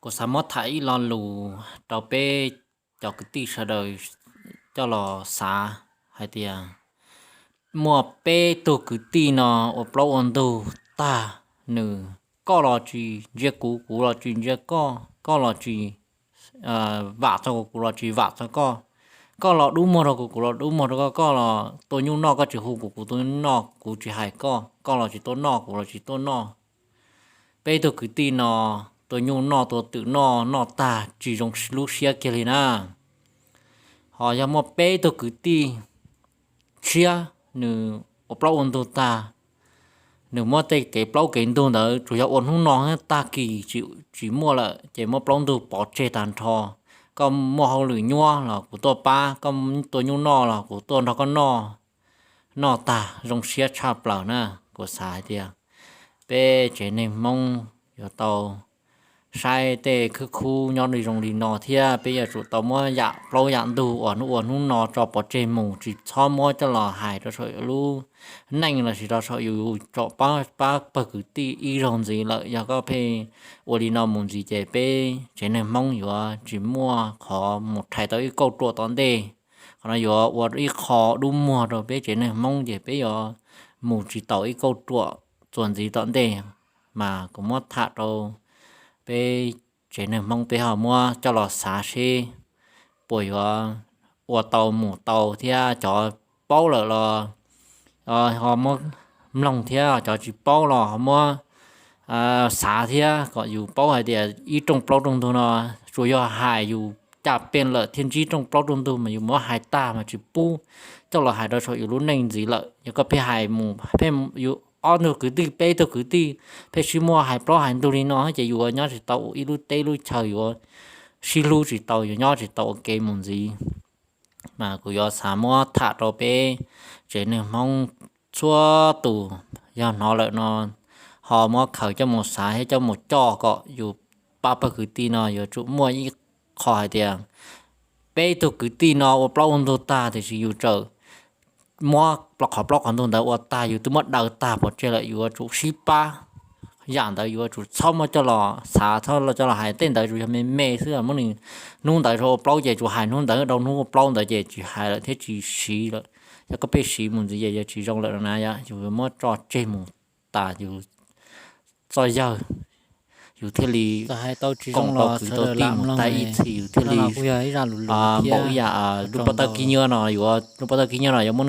Kuv xav muab tham ib lo lus rau peb cov kwv tij sawv daws coj los xav hais tias muaj peb tug kwv tij no ua plaub ua ntug tag, nws, koj los tsis ntsia kuv, kuv los tsis ntsia koj, koj los tsis vam txog kuv, kuv los tsis vam txog koj, koj los dub muag rau kuv, kuv los dub muag rau koj, koj los tua nyuj noj koj tsis hu kuv, kuv tua nyuj noj kuv tsis hais koj, koj los tsis tuaj noj kuv los tsis tuaj noj. Peb tug kwv tij no tua nyuj noj tua twm noj, noj tag tsis zoo lub siab kiag li na. Ho yog muaj peb tug kwv tij tshiab, nws ua plaub ua ntug tag, nws muab tej kev plaub kev ntug ntawd tsuas yog ua hnub no tag kis tsis muaj lawm ces muab plaub ntug pov tseg tag nrho. Koj muaj hauj lwm nyuaj los kuv tuaj pab, koj tua nyuj noj los kuv tuaj nrog koj noj. Noj tag zoo siab tshaj plaws na. Kuv xav hais tias peb tsev neeg Hmoob yuav tau saib tej khwb khub nyob li zoo li no thiab peb yuav tsum tau muab yam plaub yam ntug uas hnub ua hnub no tso pov tseg mus, tsis txhob muab coj los hais rau saum yus lub neej lossis rau saum yus tsoom pab pawg kwv tij ib zaug ntxiv lawm. Yog koj pheej ua li no mus ntxiv ces peb tsev neeg Hmoob yuav tsis muaj qhov mus rhais tau ib kauj ruam tom ntej. Qhov no yuav ua ib qho dub muag rau peb tsev neeg Hmoob ces peb yuav mus tsis taus ib kauj ruam txuas ntxiv tom ntej. Mas kuv muab tham rau peb tsev neeg Hmoob peb ho muab coj los xav seb puas yuav ua tau mus tau thiab cov paub lawm los ho muab mloog thiab cov tsis paub los ho muab xav thiab kom yus paub hais tias ib rooj plaub rooj ntug no tsuas yog hais yus caj pej lawm thiaj ntsib rooj plaub rooj ntug mas yus muab hais tag mas tsis pub coj los hais rau saum yus lub neej ntxiv lawm. Yog koj pheej hais mus pheej yus ob tug kwv tij peb tug kwv tij pheej sib muaj hais plaub hais ntug li no ces yus nyob tsis tau ib lub teb lub chaw, yuav sib hlub tsis tau, yuav nyob tsis tau ua ke mus ntxiv. Mas kuv yuav xav muab tham rau peb tsev neeg Hmoob txhua tus, yog hnov lawm no ho muab khaws coj mus xav thiab coj mus coj kom yus pab pawg kwv tij no yuav tsum muaj ib qho hais tias peb tug kwv tij no ua plaub ua ntug tag tiam sis yus txawm muab qhov plaub qhov ntug ntawd ua tag, yus twb muab daws tag pov tseg lawm, yuav tsum sib pab. Yam ntawd yuav tsum txhob muab coj los xav, txhob coj los hais, tej ntawd tsuas yog me me xwb, muab nws hnub ntawd rau ua plaub ces tsuas hais hnub ntawd, rau hnub ua plaub ntawd ces tsis hais lawm thiab tsis siv lawm. Yog koj pheej siv mus ntxiv ces yog tsis zoo lawm na, yus muab tso tseg mus tas yus txoj yawg, yus thiaj li koom tau kwv tau tij mus tag ib txhis, yus thiaj li npaum ib yam lub pob tawb kib nyiab no, yuav lub pob tawb kib nyiab no yuav muab